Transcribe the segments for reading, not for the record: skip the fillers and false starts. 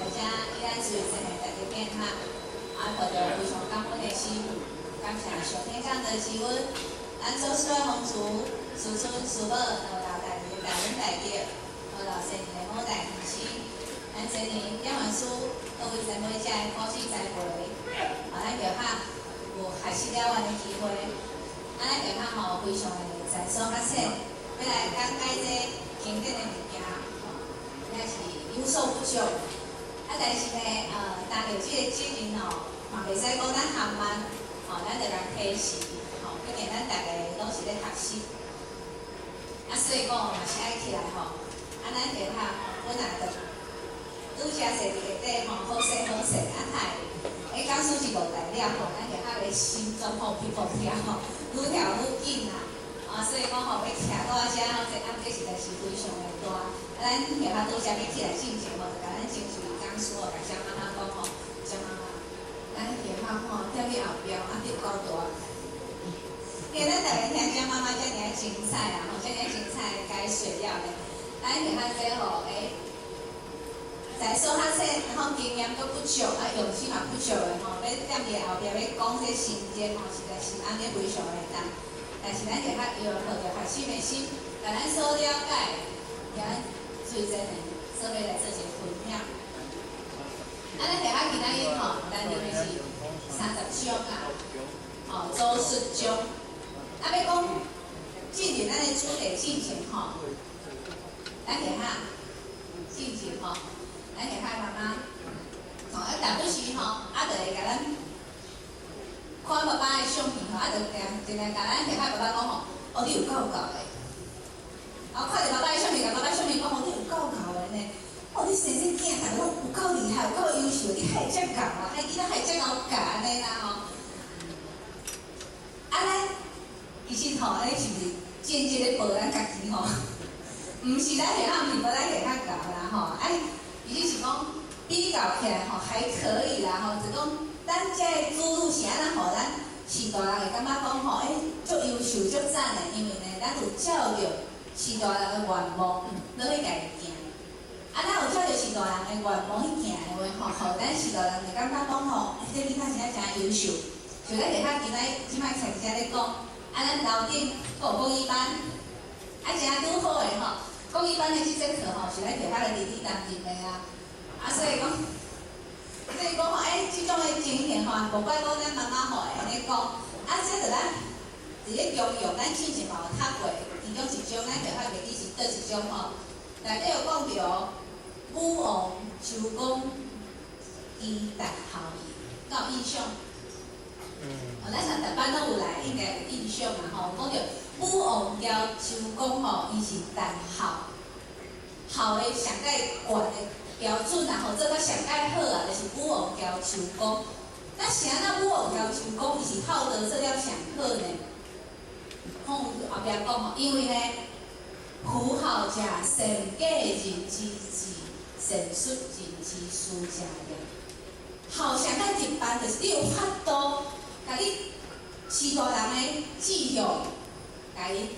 來遮依咱隨前的大家變哈，啊，抱著非常感恩的心，感謝上天降的賜恩，咱祖師的皇族、師尊、師母，老老大日大恩大德，老老先人的母大恩師，咱這年點完書，各位前輩者的苦心栽培，啊，咱就較有學習了完的機會，啊，咱就較吼非常的在所較淺，欲來講解這經典的物件，吼，也是有所不足。啊，但是呢，擔著這個責任吼，嘛袂使講咱含慢，吼，咱就共提示，吼，畢竟咱逐个攏是咧學習。啊，所以講嘛是愛起來吼，啊，咱下下本來就拄才坐佇下底吼，好勢好勢，啊，太，講師是落來了吼，咱下下個心臟吼噼噗跳吼，愈跳愈緊啊，啊，所以講吼，欲徛到遮吼，這壓力實在是非常的大。啊，咱下下拄才欲起來進前吼，就共咱前一位講師吼，共張媽媽講吼，張媽媽，咱下下吼踮佇後壁壓力夠大。因為咱逐个聽張媽媽遮爾仔精彩啊，吼，遮爾精彩的解說了咧，咱下下這吼，在所較淺，吼經驗閣不足，啊勇氣嘛不足的吼，欲踮佇後壁欲講這心得吼，實在是壓力非常的大。但是咱下下要抱著學習的心，共咱所了解，共咱隨前的做伙來做一個分享。啊，咱下下今仔日吼，擔任的是30章啊，吼，祖述章。啊，欲講進入咱的主題進前吼，咱下下進前吼，咱下下媽媽，吼啊，逐不時吼，啊，就會共咱看爸爸的相片吼，啊，就定定定共咱下下爸爸講吼，哦，你有夠𠢕的。啊，看著爸爸的相片，共爸爸相片講吼，你有夠𠢕的呢。哦，你生這囝，逐个攏有夠厲害，有夠優秀，你還會遮𠢕啊？還囡仔還會遮𠢕教按呢啦吼。啊，咱其實吼，按呢是毋是間接咧報咱家己吼？毋是咱下下毋是報咱下較𠢕啦吼，啊，其實是講比較起來吼還可以啦吼，就講咱遮的子女是按怎，予咱序大人會感覺講吼，欸，足優秀、足讚的，因為呢，咱有照著序大人的願望，落去共伊行。啊，咱有照著序大人的願望去行的話吼，予咱序大人會感覺講吼，欸，這囡仔真正誠優秀。像咱下下今仔這擺坐佇遮咧講，啊，咱樓頂閣有國語班，啊，誠拄好的吼，國語班的這節課吼，是咱下下的弟弟擔任的啊。啊，所以講吼，欸，這種的情形吼，無怪講咱媽媽吼會按呢講。啊，這就咱佇咧中庸，咱之前嘛有讀過，其中一章，咱下下袂記是佗一章吼。內底有講著武王周公姬達孝義，敢有印象？哦，咱上逐班攏有來，應該有印象嘛吼。講著武王交周公吼，伊是達孝，孝的上蓋懸的標準啊，吼，做甲上蓋好啊，就是武王交周公。那是按怎武王交周公，伊是孝德做了上好呢？孔後壁講吼，因為呢，夫孝者，善繼人之志，善述人之事者也。孝上蓋一般就是你有法度，共你序大人的志向，共伊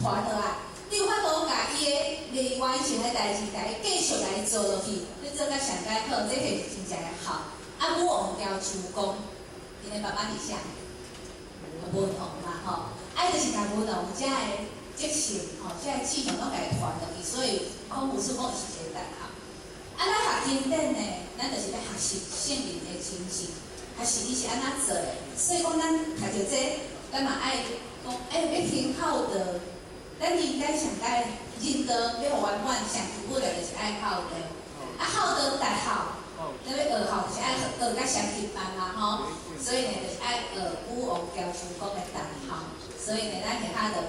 傳落來，你有法度共伊的未完成的代誌，共伊繼續來做落去，你做甲上蓋好，這就是真正的孝。啊，武王交周公，𪜶的爸爸是啥？文王嘛吼，啊，伊就是共文王遮的職性吼，遮的志向攏共伊傳落去，所以孔夫子講伊是一個大孝。啊，咱學經典呢，咱就是欲學習聖人的精神，學習伊是按怎做的。所以講，咱讀著這，咱嘛愛講，欸，欲行孝道，咱應該上蓋人道欲圓滿，上基本的就是愛孝道。啊，孝道達孝，咱欲學孝就是愛學甲相佇班嘛吼。所以呢，就是愛學武王交周公的達孝。所以呢，咱下下就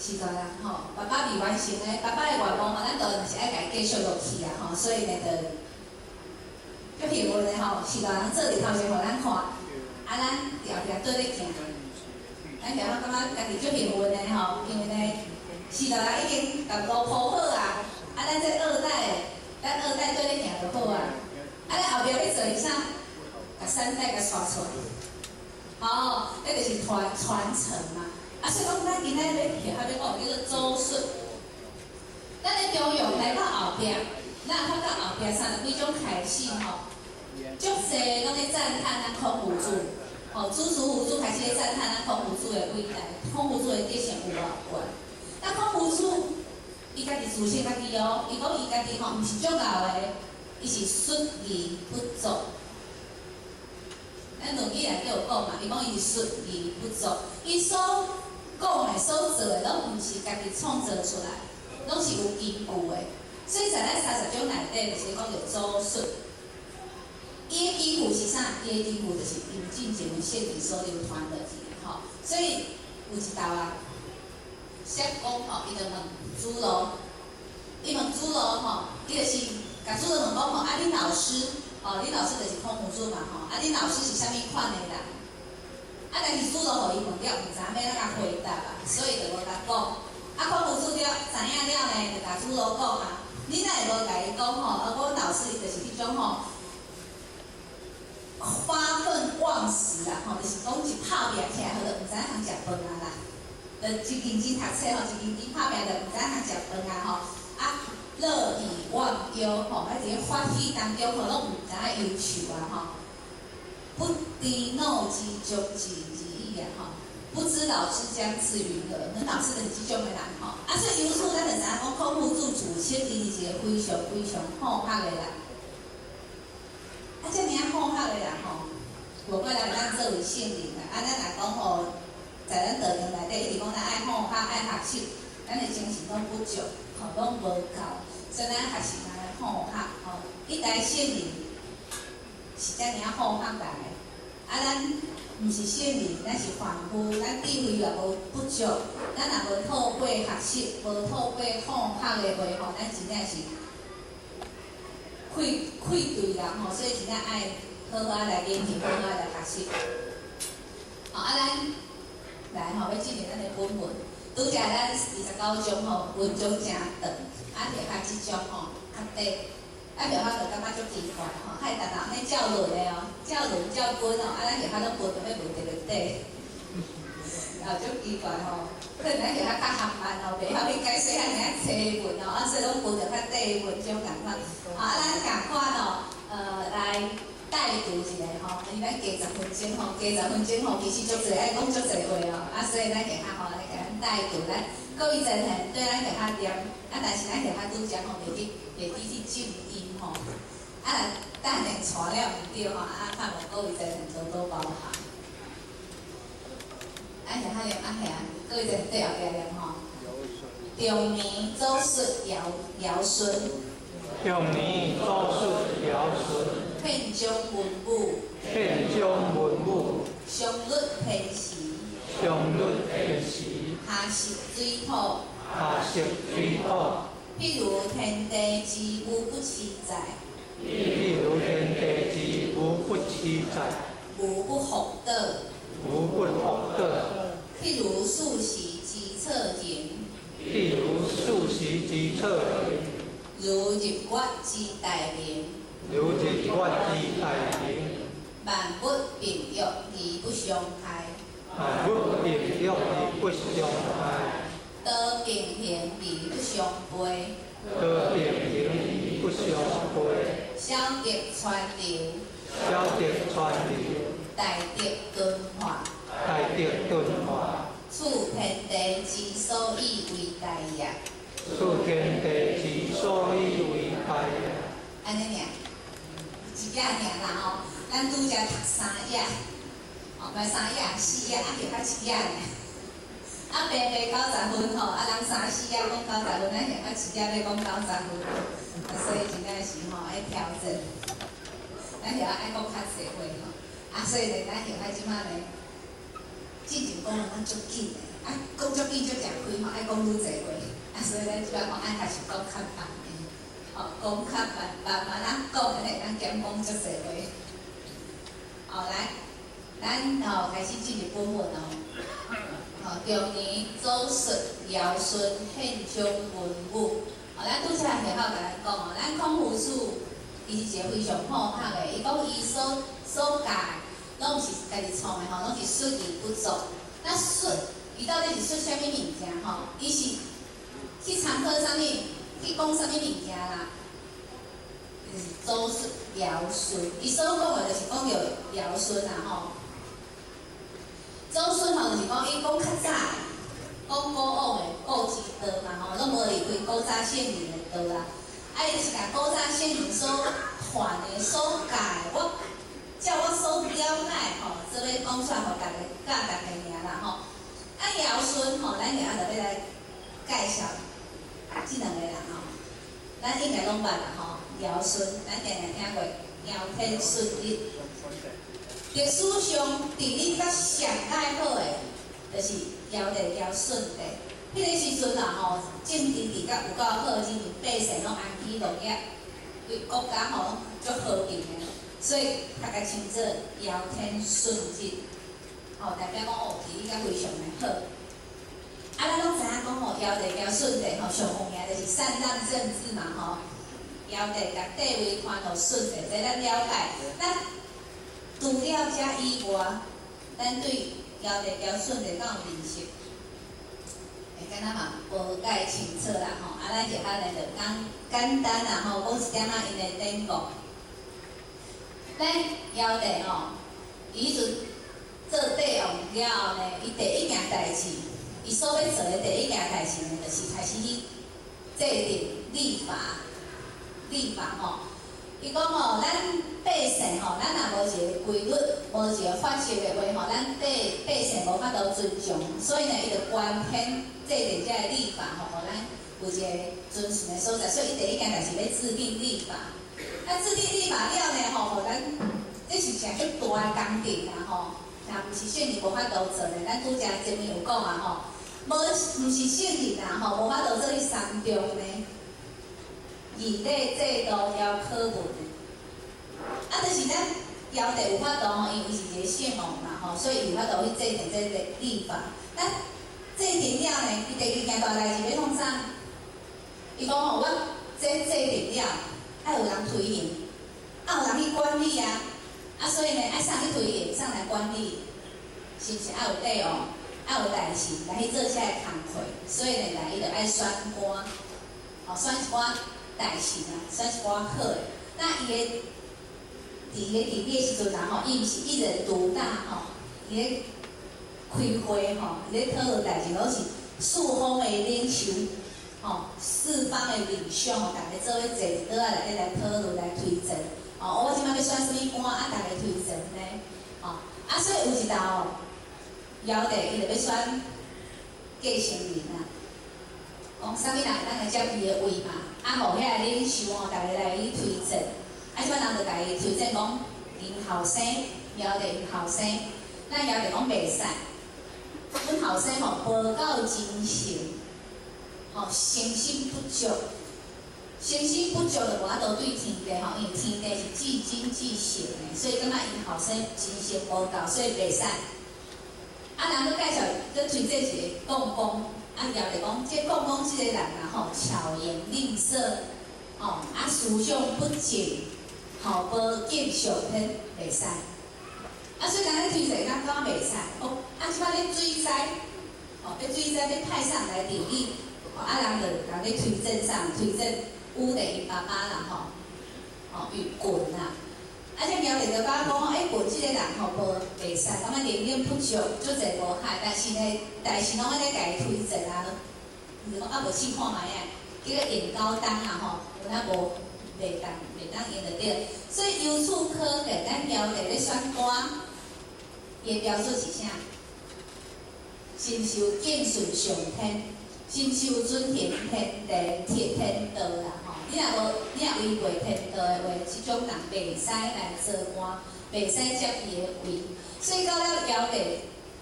序大人吼，爸爸未完成的，爸爸的願望吼，咱當然是愛共伊繼續落去啊吼。所以呢，就足幸運的吼，序大人做佇頭前予咱看，啊，咱後壁綴咧行。咱下下感覺家己足幸運的吼，因為呢，序大人已經共路鋪好啊，啊，咱這二代的，咱二代綴咧行就好啊。啊，咱後壁欲做是啥？共三代共帶出來。哦，那就是傳承嘛。啊，所以講咱今仔欲學較欲講叫做祖述。咱的中庸來到後壁，咱發覺後來三十幾章開始吼，足濟攏咧讚歎咱孔夫子，吼，子思夫子開始咧讚歎咱孔夫子的偉大，孔夫子的德性有偌懸。那孔夫子伊家己自稱家己哦，伊講伊家己吼，毋是足𠢕的，伊是術而不作。咱論語內底有講嘛，伊講伊是術而不作，伊所講的、所做的，攏毋是家己創造出來，攏是有根據的。所以在咱三十章內底，就是講著祖述。伊的根據是啥？伊的根據就是因進前的聖人所流傳落去的吼。所以有一道啊，謝公吼，伊就問子路，伊問子路吼，伊就是共子路問講吼，啊，恁老師，吼，恁老師就是孔夫子嘛吼，啊，恁老師是啥物款的人？啊，但是子路予伊問了，毋知影欲按怎回答啊，所以就無共講。啊，孔夫子了知影了呢，就共子路講啊，你若會無共伊講吼，啊，阮老師伊就是彼種吼，發憤忘食啊，吼，就是講一拍拚起來，吼，就毋知影通食飯啊啦。就一認真讀冊吼，一認真拍拚就毋知影通食飯啊吼。啊，樂以忘憂吼，啊，佇咧歡喜當中吼，攏毋知影憂愁啊吼。不知老之將至而已啊吼，不知老之將至云何？恁老師就是這種的人吼。啊，所以由此咱就知影講，孔夫子自稱伊是一個非常非常好學的人。啊，遮爾仔好學的人吼，無怪人咱做為聖人啊！啊，咱若講吼，在咱道場內底一直講咱愛好學、愛學習，咱的精神攏不足，吼，攏無夠，所以咱學習來好學吼。一代聖人是遮爾仔好學來的，啊，咱毋是聖人，咱是凡夫，咱智慧也無不足，咱若無透過學習，無透過好學的話吼，咱真正是愧愧對人吼，所以真正愛好好來研究，好好來學習。好，啊，咱來吼，欲進入咱的本文。拄才咱29章吼，文章誠長，啊，下較這章吼較短，啊，下較就感覺足奇怪吼，害逐逐按呢照輪的哦，照輪照分哦，啊，咱下較攏分著欲分特別短，啊，足奇怪吼，可能咱下較較含慢哦，袂曉去解釋遐爾仔濟文哦，啊，所以攏分著較短的文章仝款。好，啊，咱仝款哦，來帶讀一下吼，因為咱加十分鐘吼，加十分鐘吼，其實足濟愛講足濟話哦，啊，所以咱下較吼來共咱帶讀，咱各位真很對咱下較念，啊，但是咱下較拄則吼，袂記去正音吼，啊，若等下帶了毋對吼，啊，盼望各位真很多多包涵。啊，下較念啊，下，各位真對後壁念吼。中年祖述堯堯舜。中年祖述堯舜。遍掌文武。遍掌文武。常律天時。常律天時。下攝水土。下攝水土。譬如天地之無不齊在。譬如天地之無不齊在。無不覆倒。無不覆倒。譬如四時之策行。譬如四時之策行。如日月之大明。如日月之大明。萬物並育而不相害。萬物並育而不相害。道並行而不相悖。道並行而不相悖。小德傳流。小德傳流。大德敦化。大德敦化。處天地之所以為大也。處天地之所以為大也。按呢爾，一頁爾啦吼，咱拄才讀三頁，吼，毋三頁四頁，啊，下較一頁爾。啊，平平90分吼，啊，人三四頁講九十分，咱下較一頁欲講九十分，啊，所以真正是吼愛調整，咱就愛講較濟話吼，啊，所以咧，咱下較這擺咧，進前講的攏足緊的，啊，講足緊足食虧吼，愛講愈濟話，啊，所以咱這擺吼愛學習講較慢的，吼，講較慢，慢慢仔講，會當減講足濟話。好，來，咱吼開始進入本文哦。吼，中年祖述堯舜遍掌文武。吼，咱拄才學校共咱講哦，咱孔夫子伊是一個非常好學的，伊講伊所教的，攏毋是家己創的吼，攏是術而不作。那術，伊到底是術啥物物件吼？伊是去參考啥物？去講啥物物件啦？就是祖孫堯舜，伊所講的就是講著堯舜啊吼。祖孫吼就是講伊講較早，講古往的古之道嘛吼，攏無離開古早聖人的道啦。啊，伊就是共古早聖人所傳的、所教的，我照我所了解吼，做欲講出來，予逐家教逐家爾啦吼。啊，堯舜吼，咱今仔就欲來介紹這兩个人吼，咱應該攏捌啦吼。堯舜，咱定定聽過堯天舜日。歷史上治理甲上蓋好的，就是堯帝、堯舜帝。彼个時陣啊吼，政治治甲有夠好，人民百姓攏安居樂業，對國家吼足和平的，所以較共稱做堯天舜日。吼，代表講哦，治理甲非常的好。啊，咱攏知影講吼，堯帝、堯舜帝吼，上有名就是禪讓政治嘛吼。堯帝共帝位傳予舜帝，這咱了解。咱除了這以外，咱對堯帝、堯舜帝敢有認識？會敢若嘛無蓋清楚啦吼。啊，咱接下來就講簡單啦吼，講一點仔𪜶的典故。咱堯帝吼，伊彼陣做帝王了後呢，伊第一件代誌，伊所欲做的第一件代誌呢，就是開始去制定立法，立法吼。伊講吼，咱百姓吼，咱若無一个規律，無一个法則的話吼，咱百姓無法度尊重，所以呢，伊就觀天制定這个立法吼，予咱有一個遵循的所在。所以伊第一件代誌欲制定立法。啊，制定立法了呢吼，予咱這是誠足大的工程啦吼。若毋是聖人無法度做的，咱拄才前面有講啊吼，無毋是聖人啊吼，無法度做彼三重呢。義禮制度了考文的，啊，就是咱堯帝有法度吼，因為伊是一個聖王嘛吼，所以伊有法度去制定這個立法。咱制定了呢，伊第二件大代誌欲創啥？伊講吼，我這制定了，愛有人推行，愛有人去管理啊。啊，所以呢，愛啥去推行，啥來管理？是毋是愛有帝王，愛有大臣來去做這个工課？所以呢，來伊就愛選官，吼，選一寡大臣啊，選一寡好的。那伊的佇伊咧治理的時陣啊，吼，伊毋是一人獨大吼，伊咧開會吼，伊咧討論代誌，攏是四方的領袖，吼，四方的領袖吼，逐家做伙坐佇桌仔內底來討論來推薦。哦，我這擺欲選啥物官啊？逐家推薦呢？吼，啊，所以有一道哦，堯帝伊就欲選繼承人啊，講啥物人會當來接伊的位嘛？啊，予遐个領袖吼，逐家來去推薦。啊，這擺人就共伊推薦講，𪜶後生，堯帝𪜶後生，咱堯帝講袂使，阮後生吼無夠真誠，吼誠心不足，誠心不足就無法度對天地吼，因為天地是至真至誠的，所以感覺𪜶後生真誠無夠，所以袂使。啊，人閣介紹，閣推薦一個共工，啊，堯帝講，這共工這個人啊吼，巧言令色，吼，啊，思想不正，吼，無敬上天，袂使。啊，所以人咧推薦，咱感覺袂使。哦，啊，這擺咧水災，吼，欲水災欲派上來治理，吼，啊，人就共咧推薦啥，推薦禹帝𪜶爸爸啦，吼，吼，禹鯀啦。啊，這堯帝就感覺講，欸，鯀這個人吼無袂使，感覺能力不足，足濟無害，但是呢，代誌攏愛咧共伊推薦啊，伊就講啊無試看覓啊，結果用高當啊吼，有哪無袂當用得著，所以由此可見，咱堯帝咧選官，伊的標準是啥？是毋是有敬順上天？是毋是有遵行天地、天道啦？吼，你若無，你若違背天道的話，這種人袂使來做官，袂使接伊的位。所以到了堯帝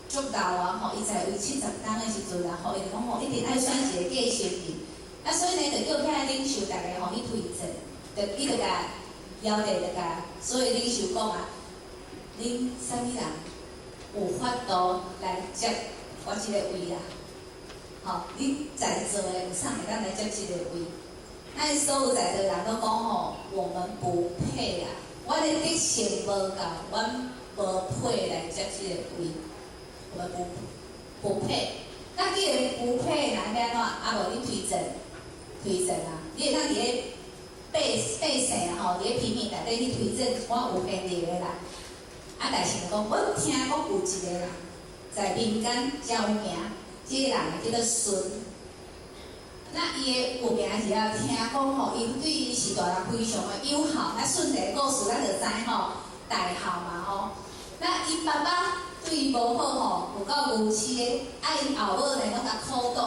足老啊，吼，伊在位70冬的時陣啊，吼，伊就講吼，一定愛選一個繼承人。啊，所以呢，就叫遐領袖逐家吼去推薦，就伊就共堯帝就共所有領袖講啊，恁啥物人有法度來接我這個位啊？吼，恁在座的有啥會當來接這個位？咱所有在座的人攏講吼，我們不配啊！阮的德性無夠，阮無配來接這個位，我們不配。那既然不配，那欲按怎？啊無恁推薦，推薦啊！你會當佇咧百百姓吼，佇咧平民內底去推薦一寡有權力的人。啊，但是講，我聽講有一個人在民間誠有名，這個人叫做舜。那伊的有名是啊，聽講吼，伊對伊序大人非常的友好。那舜帝的故事咱就知吼，大孝嘛吼。那𪜶爸爸對伊無好吼，有夠愚癡的，啊𪜶後母呢攏共苦毒。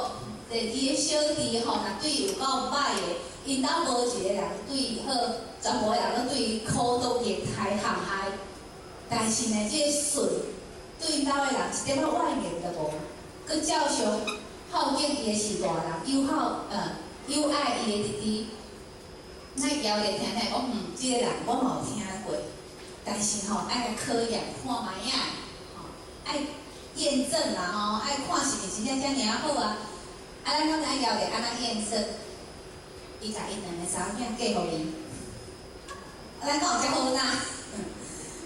連伊的小弟吼，若對伊有夠歹的，𪜶兜無一個人對伊好，全部人攏對伊苦毒、虐待、陷害。但是呢，這個舜對𪜶兜的人一點仔怨言都無，閣照常孝敬伊的序大人，友好友愛伊的弟弟。那堯帝聽聽講，嗯，這個人我嘛有聽過，但是吼愛來考驗看覓仔，吼愛驗證啦吼，愛看是毋是真正遮爾啊好啊。啊，咱敢知影堯帝按怎驗證？伊共𪜶兩个查某囝嫁予伊。啊，咱敢有遮好哪？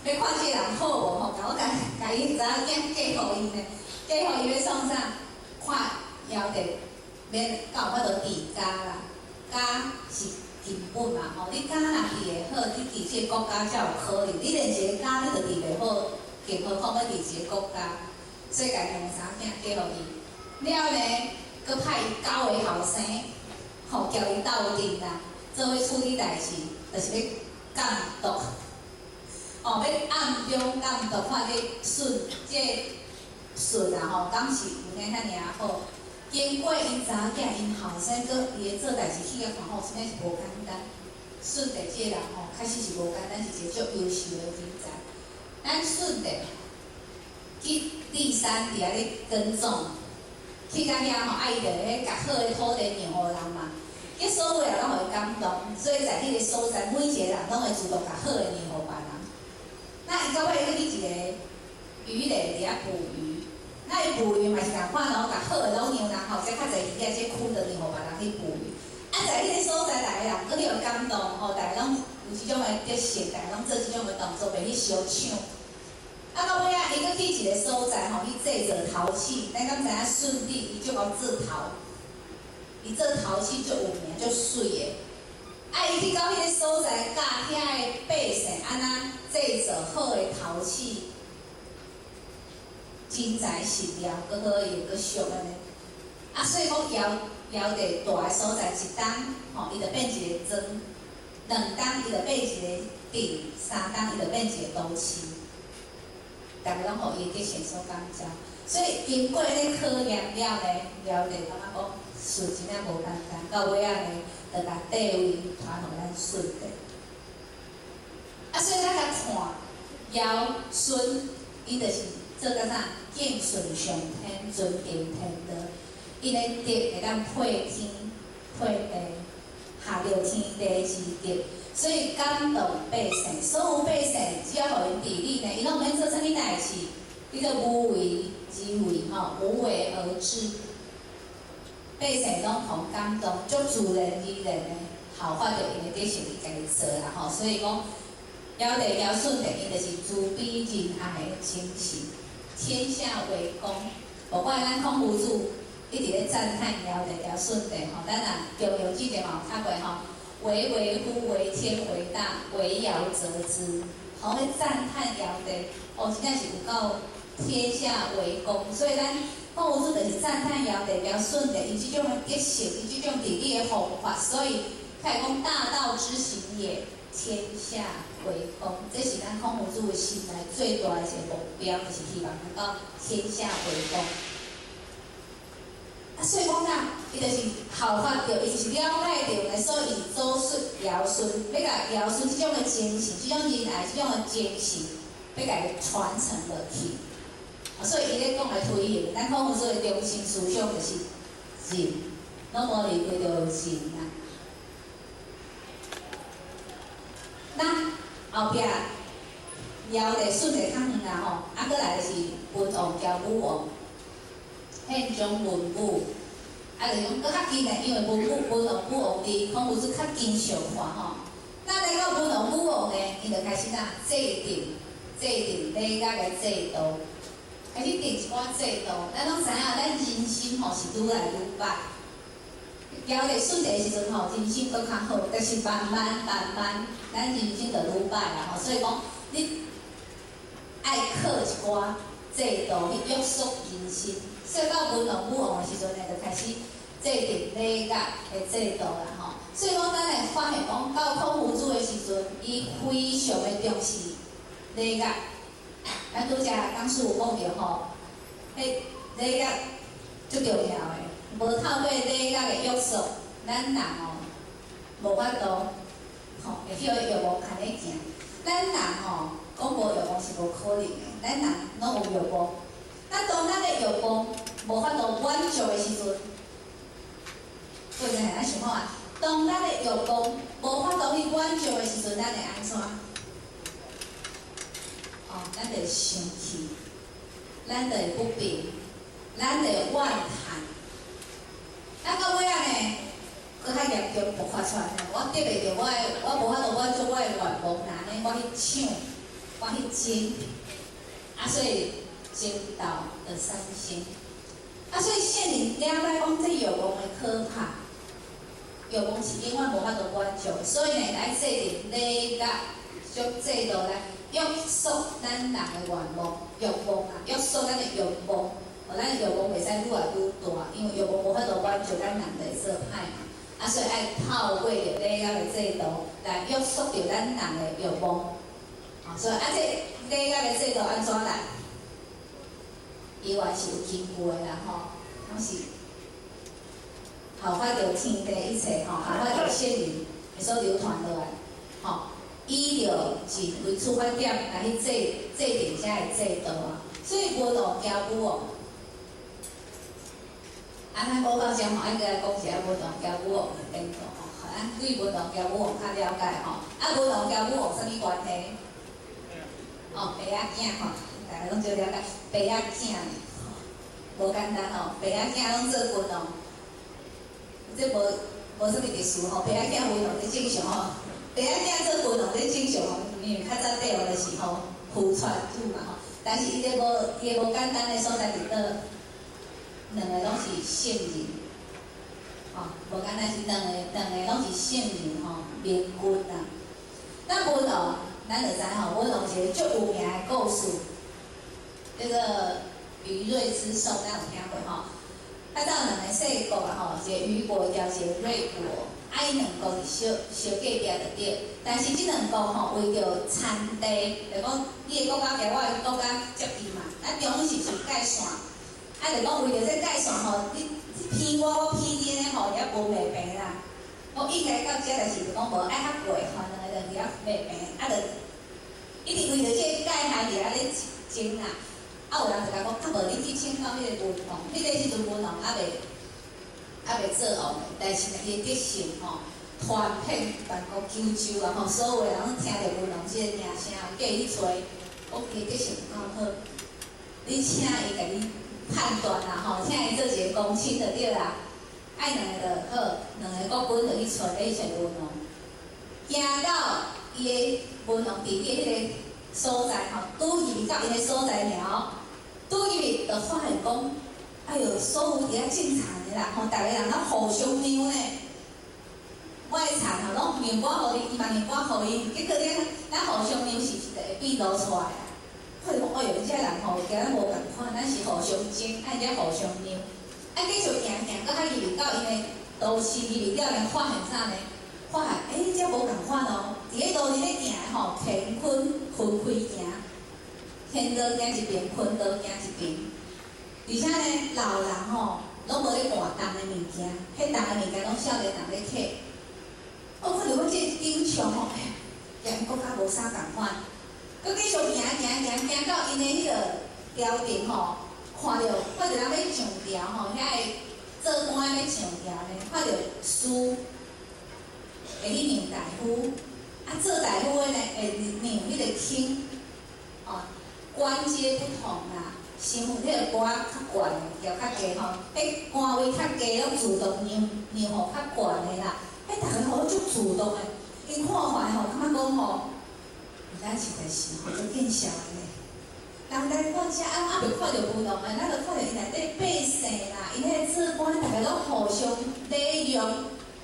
欲看這個人好無吼？共我共共伊查某囝嫁予伊呢？嫁予伊欲創啥？看堯帝免敢有法度治家啦，家是根本嘛吼。你家若治會好，你治這個國家才有可能。你連一個家你都治袂好，更何況欲治一個國家？所以共兩个查某囝嫁予伊了呢，閣派伊九个後生，吼共伊鬥陣啦，做伙處理代誌，就是欲監督，哦，欲暗中監督看這舜，這舜啊吼，敢是有影遐爾好？經過𪜶查某囝𪜶後生，閣佇咧做代誌去共看吼，真正是無簡單。舜帝這個人吼，確實是無簡單，是一個足優秀的人才。咱舜帝去驪山佇遐咧耕種，去到遐吼，啊伊就咧共好的土地讓予人嘛，結所有人攏予伊感動，所以在彼個所在，每一個人攏會主動共好的讓予別人。那伊到尾閣去一個魚雷佇遐捕魚，那伊捕魚嘛是共款哦，共好的攏讓人吼，才較濟魚仔，這虧的讓予別人去捕魚。啊，在彼個所在來的人，閣予伊感動吼，逐家攏有這種的德性，逐家攏做這種的動作，袂去相搶。啊，到尾仔，伊閣去一個所在吼，去製造陶器。咱敢知影舜帝伊足𠢕做陶，伊做陶器足有名、足媠的。啊，伊去到彼個所在教遐个百姓按怎製造好的陶器，真材實料，閣好用，閣俗按呢。啊，所以講堯堯帝蹛的所在，一冬吼，伊就變一个莊；兩冬伊就變一個鎮；三冬伊就變一個都市。逐家攏予伊的德性所感召，所以經過咧考驗了呢，堯帝感覺講事真正無簡單，到尾仔呢，就共帝位傳予咱舜帝。啊，所以咱來看堯舜，伊就是做甲啥？敬順上天，遵行天道。𪜶的德會當配天配地，合著天地之德，所以感動百姓。所有百姓只要予𪜶治理呢，伊攏毋免做啥物代誌，叫做無為之為吼，無為而治。百姓攏予感動，足自然而然的效法著𪜶的德性去家己做啦吼。所以講，堯帝堯舜帝，𪜶就是慈悲仁愛的精神，天下為公。無怪咱孔夫子一直咧讚歎堯帝堯舜帝吼，咱若中庸之前嘛有讀過吼，巍巍乎為天為大，為堯則之。吼，咧讚歎堯帝，哦，真正是有夠天下為公，所以咱孔夫子就是讚歎堯帝堯舜帝，伊這種的德性，伊這種治理的方法，所以才會講大道之行也，天下為公。這是咱孔夫子心內最大的一個目標，就是希望能夠天下為公。啊，所以講啊，伊就是效法著，伊就是了解著呢，所以伊祖述堯舜，欲共堯舜這種的精神、這種仁愛、這種的精神，欲共伊傳承落去。啊，所以伊咧講的推行，咱孔夫子的中心思想就是仁，攏無離開著仁啊。那後壁堯帝舜帝較遠啦吼，啊，閣來就是文王交武王。憲宗文武，啊，就是講閣較近的，因為文武文王武王佇孔夫子較近相看吼。那來到文王武王呢，𪜶就開始啥制定禮樂的制度，開始定一寡制度。咱攏知影，咱人心吼是愈來愈歹。交替順的時陣吼，人生閣較好，但是慢慢慢慢，咱人生就愈歹啦吼。所以講，你愛靠一寡制度去約束人心。所以到文王武王的時陣呢，就開始制定禮樂的制度啦吼。所以講，咱會發現講，到孔夫子的時陣，伊非常的重視禮樂。咱拄才講師有講著吼，彼禮樂足重要的。無透過禮樂的約束，咱人哦無法度吼會去予欲望牽咧行。咱人吼講無欲望是無可能的，咱人攏有欲望。啊，當咱的欲望無法度滿足的時陣，對陣咱想看啊，當咱的欲望無法度去滿足的時陣，咱會按怎？哦，咱就會生氣，咱就會不平，咱就會怨嘆。啊，到尾仔呢，閣較嚴重爆發出來呢。我得袂著我的，我無法度滿足我的願望，那呢，我去搶，我去爭，啊，所以爭鬥的產生。啊，所以聖人了解講這欲望的可怕，欲望是永遠無法度滿足，所以呢，愛制定禮樂種制度來約束咱人的願望、欲望啊，約束咱的欲望。哦，咱的欲望袂使愈來愈大，因為欲望無法度滿足，咱人就會做歹嘛。啊，所以愛透過著禮樂的制度來約束著咱人的欲望。哦，所以啊，這禮樂的制度按怎來？伊原是有根據的啦，吼，攏是效法著天地一切吼，效法著聖人的所流傳落來，吼，以著仁為出發點來去制定這个制度啊。所以文王教武王。啊，咱講到遮吼，愛閣來講一下文王交武王的典故吼，咱對文王交武王較了解吼。啊，文王交武王啥物關係？哦，爸仔囝吼，大家攏足了解，爸仔囝無簡單吼，爸仔囝攏做君王，這無啥物歷史吼，爸仔囝文王這正常吼，爸仔囝做君王這正常吼，因為較早帝王就是吼父傳子嘛吼，但是伊這無伊個無簡單的所在佇佗？兩个攏是聖人，吼，無簡單是兩個攏是聖人吼，明君啊。那文王，咱就知吼，文王是一個足有名的故事，這個虞芮之訟，咱有聽過吼？較早兩个細國啊吼，一个虞國交一個芮國，啊，𪜶兩國是相相隔壁就對。但是這兩國吼，為著田地，就講你的國家佮我的國家接近嘛，咱中間是是界線。啊，就講為著這界線吼，你騙我，我騙你呢吼，也無袂平啦。我應該到遮，但是就講無愛較過吼，兩个就佇遐袂平，啊，就一直為著這個界限佇遐咧爭啊。啊，有人就共講，啊無你去請教彼个文王，彼个時陣文王猶未做王的，但是呢，伊的德性吼，傳遍全國九州啊吼，所有的人攏聽著文王這个名聲，叫伊去揣，講伊德性有夠好，你請伊共你判斷啦吼，請伊做一个公親就對啦。愛兩个就好，兩个國君就去揣咧去揣文王，行到伊的文王佇咧彼个所在吼，拄入去到𪜶的所在爾，拄入去就發現講，哎喲，所有佇遐種田的人吼，逐个人攏互相讓呢。我的田吼，攏讓我予伊，伊嘛讓我予伊，結果咧，咱互相讓是毋是就會變落出來啊？看著講，哎喲，這人吼，佮咱無仝款，咱是互相爭，啊，才互相讓。啊，繼續行行，閣較入去到𪜶的都市入去了，呢發現啥呢？發現，欸，這無仝款哦。佇咧路裡咧行的吼，乾坤分開行，天道行一邊，坤道行一邊。而且呢，老人吼，攏無咧換重的物件，彼重的物件攏少年人咧揢。我看著我這個景象吼，哎，兩國家無啥仝款。閣繼續行行行行到𪜶的彼個朝廷吼，看著人欲上朝吼，遐个做官欲上朝呢，看著師會去讓大夫，啊做大夫的呢會讓彼個卿，哦，官階不同啦，身份彼個官較懸的，叫較低吼，彼官位較低，攏自動讓讓予較懸的啦。彼逐个吼足主動的，𪜶看法吼，感覺講吼，咱實在是吼足見笑的呢。人來看遮，啊，猶未看著文王的，咱就看著𪜶內底百姓啦，𪜶彼個做官，逐个攏互相禮讓，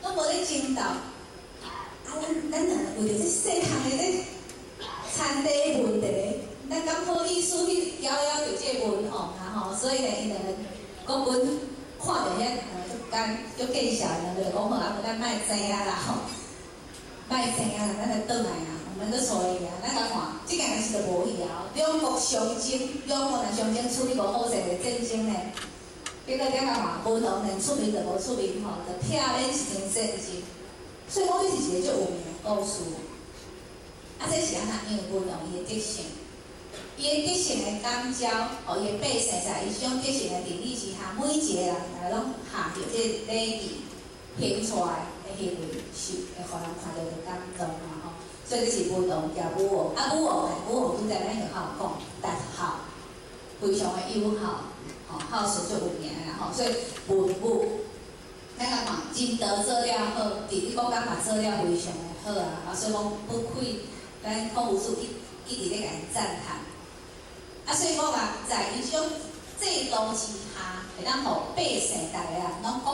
攏無咧爭鬥。啊，咱兩个為著這細項的這田地問題，咱敢好意思去攪擾著這個文王啊吼？所以呢，𪜶兩個國君看著遐兩个足奸足見笑，兩个就講好啊，無咱莫爭啊啦吼，莫爭啊啦，咱就轉來啊。我們閣帶伊啊，咱共看，這件代誌就無去啊。兩國相爭，兩國若相爭處理無好勢，就戰爭呢。結果點共看，文王連出面就無出面吼，就避免一場戰爭。所以講，這是一個足有名的故事。啊，這是按怎？因為文王伊的德性，伊的德性的感召，予伊的百姓在伊種德性的治理之下，每一個人逐个攏合著這個禮儀行出來的行為，是會予人看著就感動啊吼。所以這是文王佮武王，啊武王呢，武王拄才咱學校講，達孝非常的友好，吼孝順足有名的啦吼。所以文武，咱來看仁德做了好，佇咧國家嘛做了非常的好啊，啊所以講不愧咱孔夫子一一直咧共𪜶讚嘆。啊所以講啊，在伊這種制度之下，會當予百姓逐个人攏各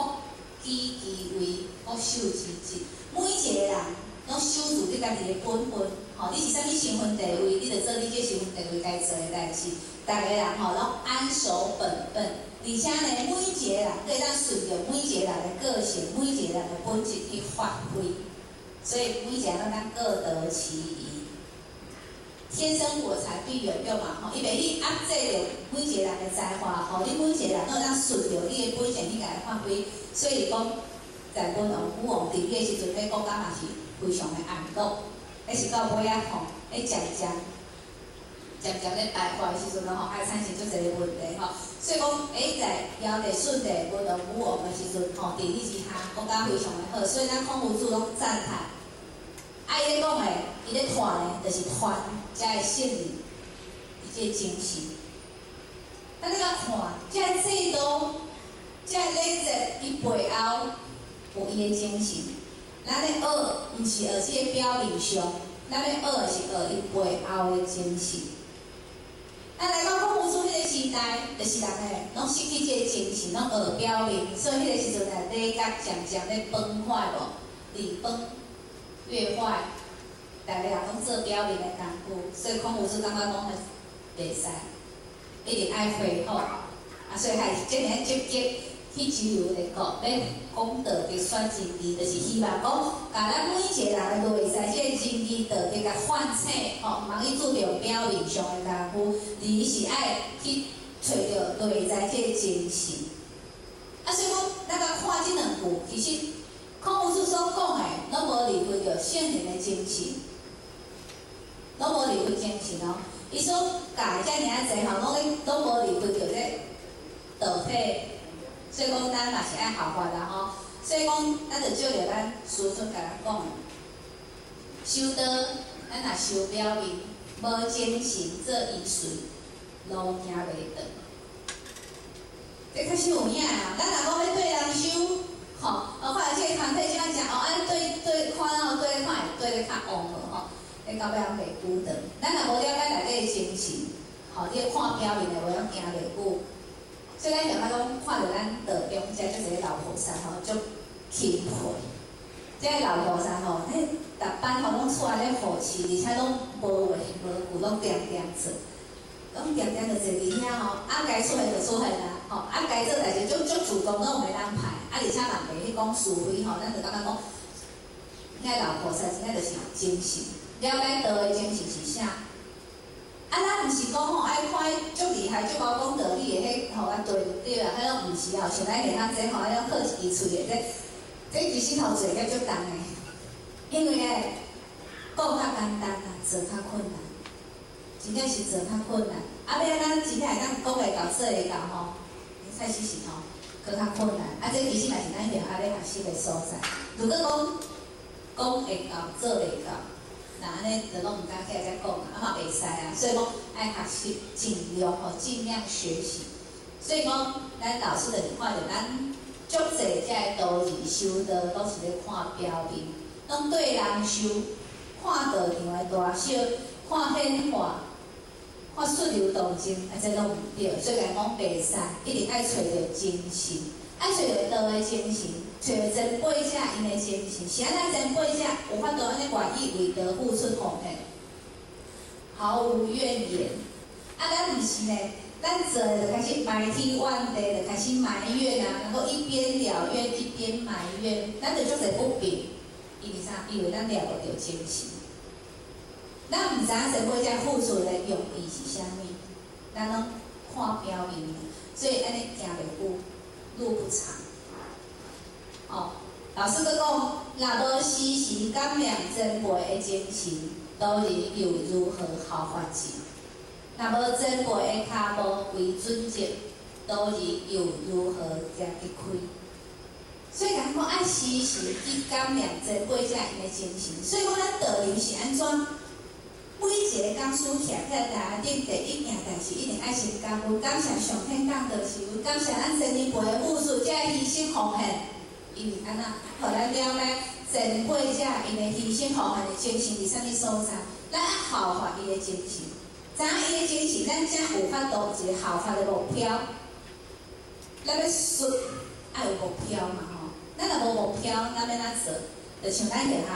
居其位，各守其職，每一個人攏守住你家己的本分，吼，你是啥物身份地位，你就做你這身份地位該做的代誌。逐个人吼攏安守本分，而且呢，每一個人閣會當順著每一個人的個性，每一個人的本質去發揮，所以每一個人攏當各得其宜。天生我材必有用嘛，吼，伊袂去壓制著每一個人的才華，予你每一個人攏會當順著你的本性去共伊發揮。所以講，在文王、武王治理的時陣，彼國家嘛是非常的安樂。彼是到尾仔吼，咧漸漸、漸漸咧敗壞的時陣吼，愛產生足濟個問題吼。所以講，在堯帝、舜帝、文王、武王的時陣吼，治理之下，國家非常的好，所以咱孔夫子攏讚嘆。啊，伊咧講的，伊咧傳的，就是傳遮个聖人，伊這個精神。咱你來看，這个制度、這个禮節，伊背後有伊的精神。咱咧學，毋是學這個表面上，咱咧學的是學伊背後的精神。咱來講孔夫子彼個時代，就是人咧，攏失去這個精神，攏學表面，所以彼個時陣啊，禮節漸漸咧崩壞無，禮崩樂壞，逐个人攏做表面的功夫，所以孔夫子感覺講袂使，一定愛恢復，啊，所以還這爾積極去周遊列國，欲講道德宣仁義，就是希望講，共咱每一個人的內在這個仁義道德共喚醒，吼，毋通去注重表面上的功夫，而是愛去揣著內在這個精神。啊，所以講，咱共看這兩句，其實孔夫子所講的，攏無離開著聖人的精神，攏無離開精神哦。伊所教的遮爾仔濟吼，攏咧攏無離開著這道體。所以講，咱嘛是愛效法啦吼。所以講，咱就照著咱師尊共咱講的，修道，咱若修表面，無精神做依隨，路行袂長。這確實有影啊！咱若講欲對人修，吼，哦，看這個團體這樣講，哦，按對對看吼，對看會對得較旺無吼，你到尾仔袂久長。咱若無了解內底的精神，吼，你看表面的話，攏行袂久。所以咱就愛講看著咱道中遮足濟老菩薩吼，足勤奮。這个老菩薩吼，彼逐班吼攏出來咧護持，而且攏無話無句，攏定定做，攏定定就坐佇遐吼，啊該出現就出現啊，吼，啊該做代誌足足主動，攏會當排，啊而且嘛袂去講是非吼，咱就感覺講，遐老菩薩真正就是精神，了解道的精神是啥？啊，咱毋是講吼愛看足厲害、足敖講道理的，彼吼啊對對啊，彼攏毋是啊。像咱下漢這吼，彼種靠一支喙的，這這其實吼做起足重的，因為咧講較簡單啊，做較困難，真正是做較困難。啊，欲按怎真正會當講會到、做會到吼，確實是吼，閣較困難。啊，這其實嘛是咱著愛咧學習的所在。如果講講會到、做袂到，那按呢就攏毋敢起來遮講啊，啊嘛袂使啊，所以講愛學習，盡量吼，盡量學習。所以講，咱老師就是看著咱足濟遮个道義修道，攏是咧看表面，攏對人修，看道場的大小，看變化，看順流動靜，啊，這攏毋對，所以共講袂使，一定愛揣著精神，愛揣著道的精神，揣著前輩者𪜶的精神。是按怎前輩者有法度按呢願意為道付出奉獻，毫無怨言。啊，咱毋是呢，咱做的就開始埋天怨地，就開始埋怨啊，能夠一邊了願一邊埋怨，咱就足濟不平。因為啥？因為咱掠無著精神。咱毋知影前輩者付出的用意是啥物，咱攏看表面，所以按呢行袂久，路不長。哦，老師閣講，若無時時感念前輩的精神，道人又如何效法之？若無前輩的跤步為準則，道人又如何行得開？所以講講愛時時去感念前輩者𪜶的精神。所以講咱道人是按怎？每一个講師徛起來台頂，第一件代誌一定愛先感恩，感謝上天降德賜恩，感謝咱前人輩的付出，才會犧牲奉獻。因為按怎，予咱了解前輩者𪜶的犧牲奉獻的精神佇啥物所在，咱愛效法伊的精神，知影伊的精神，咱才有法度有一個效法的目標。咱欲術愛有目標嘛吼，咱若無目標，咱欲按怎做？就像咱學校，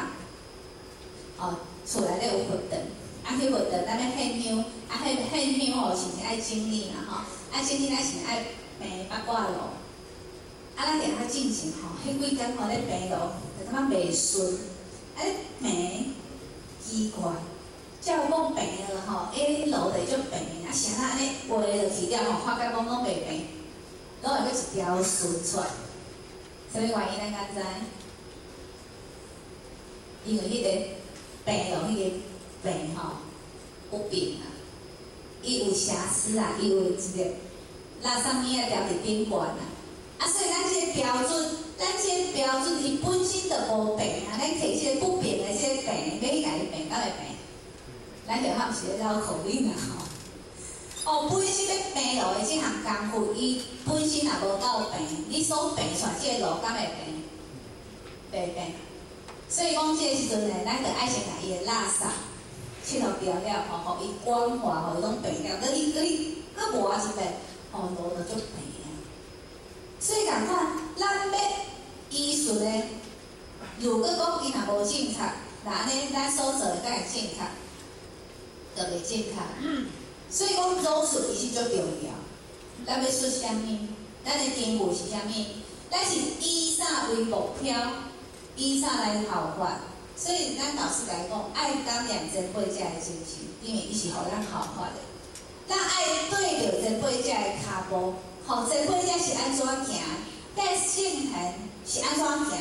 哦，厝內底有佛堂。啊，去佛堂，咱欲獻香，啊，獻獻香吼，是毋是愛整理嘛吼？啊，整理咱是毋是愛平八卦爐？啊，咱佇遐進前吼，彼幾工吼咧平爐，就感覺袂順，啊咧平奇怪，照講平了吼，彼爐就會足平，啊，是按怎按呢畫落去了吼，發覺講攏袂平，攏會閣一條順出來。啥物原因咱敢知？因為彼個平爐彼個平吼不平啊，伊有瑕疵啊，伊有一個垃圾物仔踮佇頂懸啊。啊，所以咱這個標準，咱這個標準伊本身就無平啊，咱摕這個不平的這個平，欲去共伊平，敢會平？咱就較毋是咧繞口令啊吼。哦，本身欲平爐的這項功夫，伊本身也無夠平，你所平出來這個爐敢會平？袂平。所以講這個時陣呢，咱就愛先共伊的垃圾拭予掉了，吼，予伊光滑，予伊攏平了，閣去閣去閣磨一遍，吼，爐就足平啊。所以仝款，咱欲醫術的，如果講伊若無正確，那按呢咱所做的敢會正確？就袂正確。所以講祖術其實足重要。咱欲術啥物？咱的根據是啥物？咱是以啥為目標？以啥來效法？所以咱導師共伊講，愛感念前輩者的精神，因為伊是予咱效法的。咱愛對著前輩者的跤步，吼，前輩者是按怎行，咱聖賢是按怎行，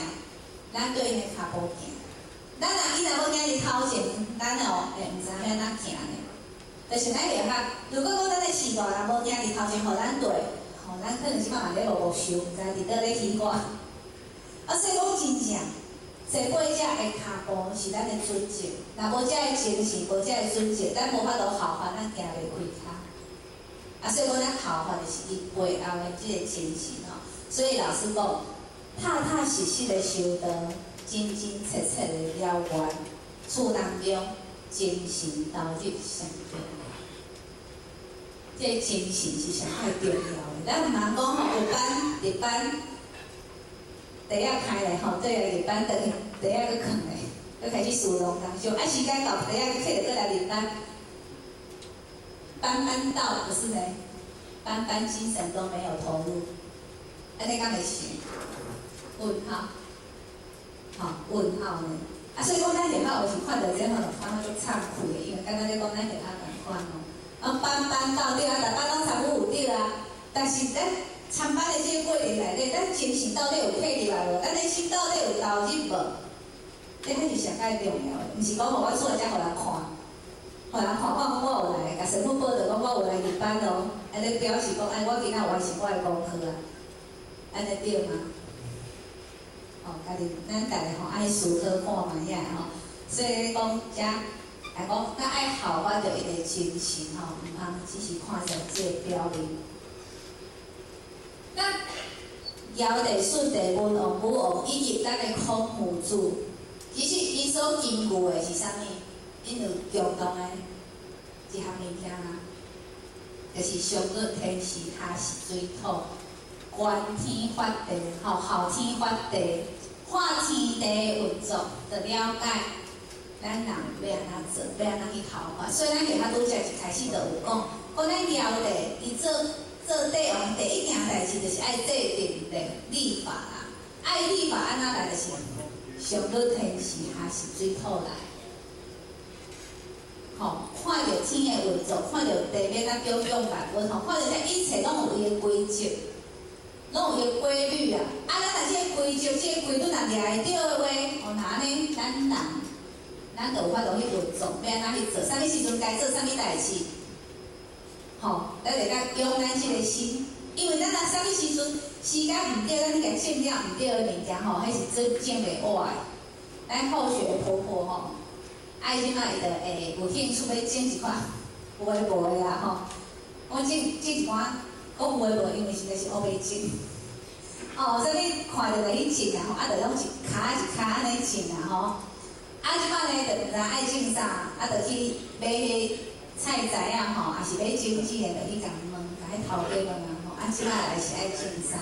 咱對𪜶的跤步行。咱若伊若無行佇頭前，咱哦會毋知影欲按怎行呢？就是咱學校，如果講咱的序大人無行佇頭前予咱對，吼，咱可能這擺嘛咧摸摸樹，毋知佇佗咧起歌。啊，所以講真正，前輩者的跤步是咱的準則，若無這个精神，無這个準則，咱無法度效法，咱行袂開跤。啊，所以講咱效法的是伊背後的這个精神吼。所以老師講，踏踏實實的修道，真真切切的了願，處當中精神投入上重要。這個精神是上蓋重要的。咱毋通講吼，有班入班，袋仔開來吼，對來入班，轉去袋仔閣囥咧，閣開始思量當中，啊時間到，袋仔閣揢著閣來入班，班班到，可是呢，班班精神都沒有投入，按呢敢會成？問號，吼，問號呢？啊，所以講咱學校有時看著這吼，就感覺足慚愧的，因為敢若咧講咱學校仝款哦。啊，班班到對啊，逐班攏參與有對啊，但是咱參班的這個過程內底，咱精神到底有配入來無？咱的心到底有投入無？這才是上蓋重要的，毋是講吼我出來才予人看，予人看看講我有來，共師傅報著講我有來入班哦，按呢表示講哎，我今仔有完成我的功課啊，按呢對嗎？哦，家己咱逐个吼愛思考看覓仔吼，所以講遮來講，咱愛效法著伊的精神吼，毋通只是看著這個表面。咱堯帝、舜帝、文王、武王以及咱的孔夫子，其實𪜶所根據的是啥物？𪜶有共同的一項物件啊，就是上律天時下是水土，觀天法地，吼，後天法地，看天地運作，就了解咱人欲按怎做，欲按怎去效法。所以咱下較拄才一開始就有講，講咱堯帝伊做做帝王第一件代誌就是愛制定律法啦，愛律法按怎來就是上律天時下是水土來。吼，看著天的運作，看著地欲按怎養萬物，吼，看著這一切攏有伊的規則，攏有伊的規律啊！啊，咱若這個規則、這個規律若掠會著的話，哦，那按呢，咱人，咱就有法度去運作，欲按怎去做，啥物時陣該做啥物代誌，吼，咱會當養咱這個心，因為咱若啥物時陣時間毋對，咱去共種了毋對的物件，吼，彼是種種袂活的。咱後學婆婆吼。啊，伊這擺伊就會有興趣欲種一寡有的無的啦吼。我種種一寡，講有的無的，因為實在是烏白種。哦，啥物看著就去種啊吼，啊，就攏一跤一跤按呢種啊吼。啊，這擺呢就毋知愛種啥，啊，就去買彼菜籽啊吼，抑是買種子的，就去共問，共彼頭家問啊吼。啊，這擺來是愛種啥？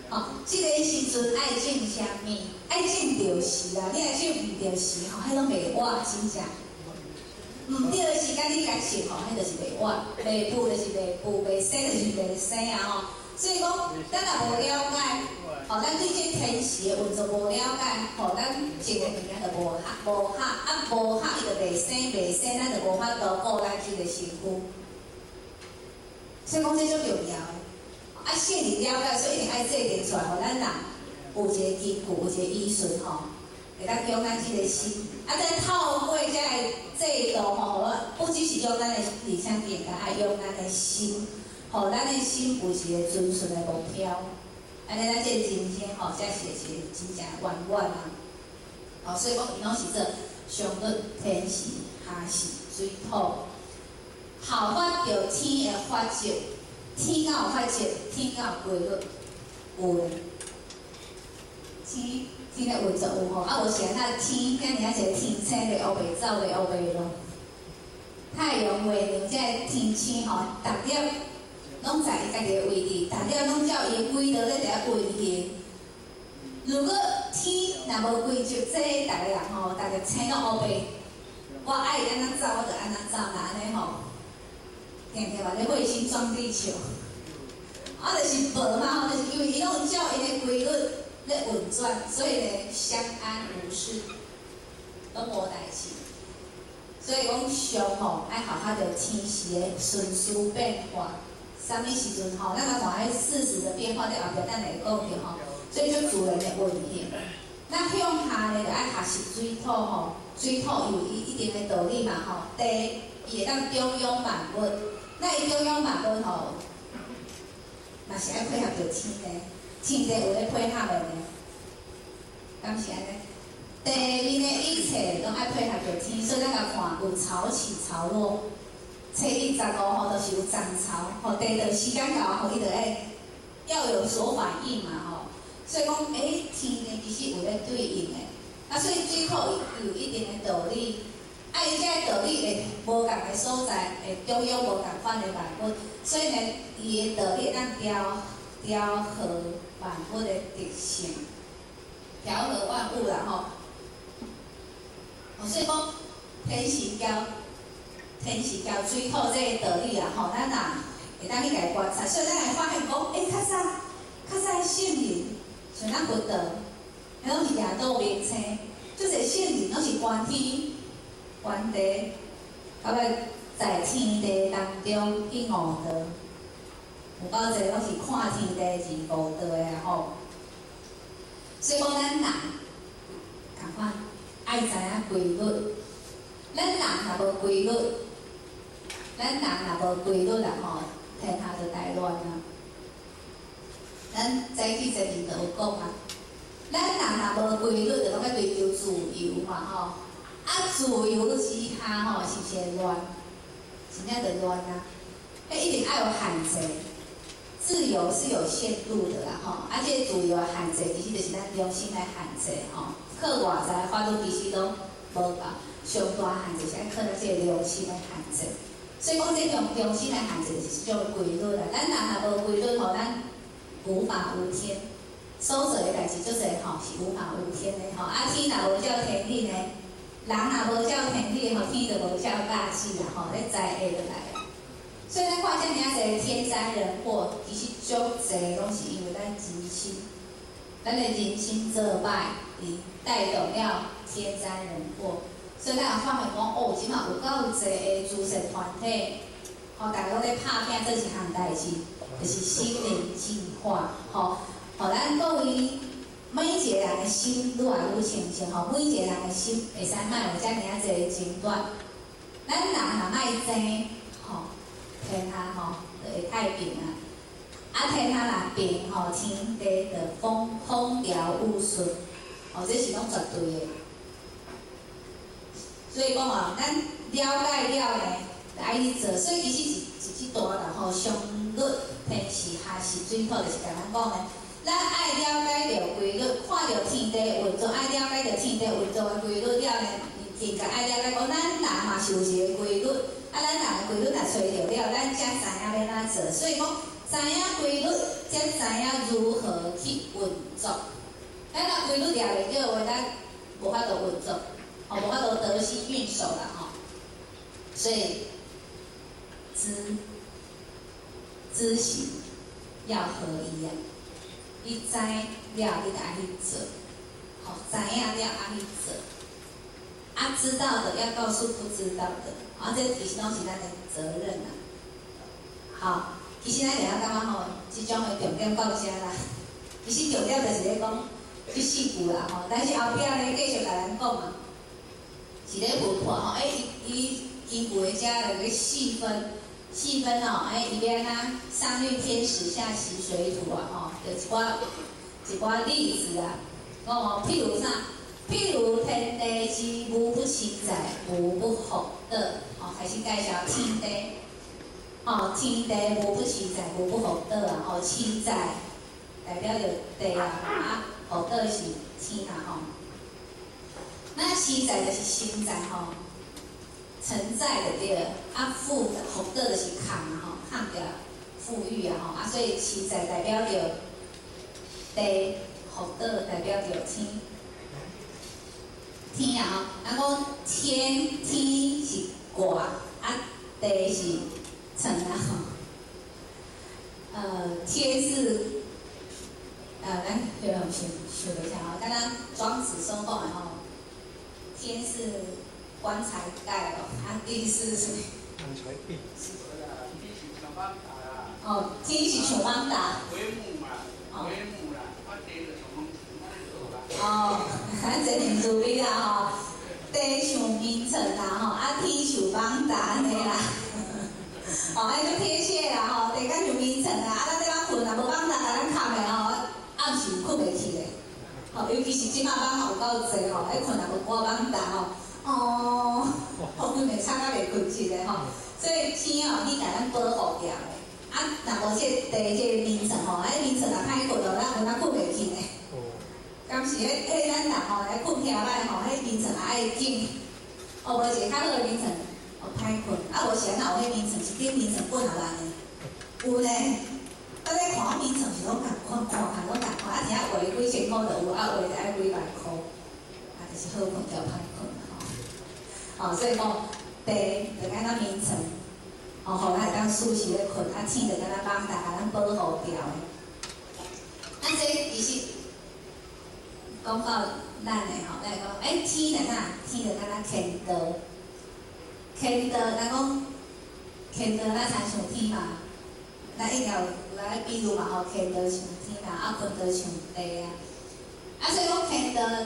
吼，這個時陣愛種啥物？愛種著時啦，你若種毋著時吼，彼攏袂活真正。毋對的時間你共種吼，彼就是袂活，袂孵就是袂孵，袂生就是袂生啊吼。所以講，咱若無了解，吼，咱對這天時的運作無了解，吼，咱種的物件就無合，無合，啊無合伊就袂生，袂生，咱就無法度顧咱這個身軀。所以講這足重要的。啊，聖人了解，所以一定愛制定出來，予咱人有一個根據，有一個依循吼，會當養咱這個心。啊，再透過這個制度吼，不只是養咱的，而且更加愛養咱的心，予咱的心有一個純純的目標。按呢，咱這個人生吼，才是一個真正圓滿啊！哦，所以講伊攏是做上律天時，下是水土，效法著天的法則。天敢有法則？天敢有規律？有的。天天的運作有吼，啊無是按怎天遐爾啊濟天星咧烏白走咧烏白囉。太陽、月亮這个天星吼，逐粒攏在伊家己的位置，逐粒攏照伊的軌道咧佇遐運行。如果天若無規則，這逐个人吼，逐个星攏烏白，我愛按怎走我就按怎走，若按呢吼，定定嘛咧彗星撞地球，啊，就是無嘛吼，就是因為伊攏有照伊的規律咧運轉，所以咧相安無事，攏無代誌。所以講上吼愛效法著天時的順序變化，啥物時陣吼，咱來看彼四時的變化，佇後壁等下會講著吼。所以足自然的運行。咱向下咧，就愛學習水土吼，水土有伊一定的道理嘛吼，地伊會當養養萬物，那伊養養萬物吼，嘛是愛配合著天地，天地有咧配合的呢，敢是按呢？地面的一切攏愛配合著天，所以咱共看有潮起潮落，初一十五吼，就是有漲潮，吼地就時間到吼，伊就會要有所反應嘛吼。所以講，欸，天地其實有咧對應的，啊，所以水土有一定的道理，啊，伊這个道理會無仝的所在，會中央無仝款的萬物，所以呢，伊的道理會當調調和萬物的特性，調和萬物啦吼。哦，所以講天時交天時交水土這个道理啊吼，咱若會當去共伊觀察，所以咱會發現講，欸，較早較早聖人，像咱佛道，彼攏是夜道明星，足濟聖人攏是觀天觀地，到尾在天地當中去悟道，有夠濟攏是看天地而悟道的啊吼。所以講，咱人仝款愛知影規律，咱人若無規律，咱人若無規律啦吼，天下就大亂啊！咱早起前面就有講啊，咱人若無規律，就攏愛追求自由嘛吼。啊，自由之下吼，是毋是會亂？真正就亂啊！彼一定愛有限制，自由是有限度的啦吼。啊，這个自由的限制，其實就是咱良心的限制吼。靠外在的法律其實攏無夠，上大限制是愛靠咱這個良心的限制。所以講這中中心來限制就是這種規律啦。咱人若無規律吼，咱無法無天。所做的代誌足濟吼，是無法無天的吼。啊，天若無照天理呢，人若無照天理吼，天就無照教旨啦吼，咧災會就來啊。所以咱看遮爾仔濟天災人禍，其實足濟攏是因為咱人心，咱的人心做歹，而帶動了天災人禍。所以咱有發現講，哦，這馬有夠濟的慈善團體，吼，大家攏咧拍拼做一項代誌，就是心靈淨化，吼，予咱各位每一個人的心愈來愈清淨，吼，每一個人的心會使莫有遮爾仔濟爭端。咱人若莫爭，吼，天下吼就會太平啊。啊，天下若平吼，天地就風風調雨順，吼，這是攏絕對的。所以講啊，咱了解了呢，就愛去做。所以其實是一這段啦吼，常律天時下時水土，就是共咱講的。咱愛了解著規律，看著天地運作，愛了解著天地運作的規律了呢，應該愛了解講，咱人嘛是有一個規律，啊，咱人的規律若揣著了，咱才知影欲按怎做。所以講，知影規律，才知影如何去運作。咱若規律掠袂著的話，咱無法度運作。吼，無法度得心應手啦吼，所以知知行要合一啊！你知了，你就愛去做，吼，知影了愛去做，啊，知道的要告訴不知道的，啊，這其實攏是咱的責任啊。好，其實咱會曉感覺吼，這種的重點到遮啦。其實重點就是咧講這四句啦吼，但是後壁咧繼續共咱講啊。是咧佛陀吼，欸，伊伊根據遮來去細分，細分吼，欸，伊欲按怎上律天時，下習水土啊，吼，就一寡一寡例子啊，講哦，譬如啥？譬如天地之無不實在，無不福德，吼，開始介紹天地，吼，天地無不實在，無不福德啊，吼，實在代表著地啊，啊，福德是天啊，吼。那實在就是實在吼，存在的對，啊富福德就是崁啊吼，崁著富裕啊吼，啊所以實在代表著地，福德代表著天，天啊吼，啊講天天是掛，啊地是床啊吼，天是，咱想想想一下吼，敢若莊子所講的吼。天是棺材蓋哦，啊地是啥物？棺材壁。哦，天是像艋舺。帷幕啦，啊地就像哦，咱這年注意啦吼，地像眠床啦吼，啊天像艋舺按呢啦。哦，按呢足貼切啦吼，地敢像眠床啦，啊咱這擺睏若無艋舺共咱崁的吼，暗時睏袂去的。吼，尤其是這馬艋有夠濟吼，彼睏若無蓋艋舺吼，哦，吼，規暝吵甲袂睏著的吼，所以天哦，去共咱保護牢的。啊，若無這個地這個眠床吼，彼眠床若歹睏哦，咱有哪睏袂去呢？敢是彼彼咱人吼來睏遐歹吼，彼眠床也愛緊，哦，無一個較好的眠床，哦歹睏，啊無是按怎有彼眠床，一頂眠床幾若萬的，有呢。啊！咧看眠床是攏仝款，看看攏仝款，啊，爾畫幾千箍就有，啊畫就愛幾萬箍，啊，就是好睏較歹睏吼。哦，所以講地就敢若眠床，哦，予咱會當舒適咧睏，啊，天就敢若艋舺，共咱保護牢的。啊，這其實講到咱的吼，咱會講，欸，天就啥？天就敢若乾道，乾道，咱講乾道，咱親像天嘛。咱一定有來比喻嘛吼，乾道像天啊，啊，坤道像地啊。啊，所以講乾道。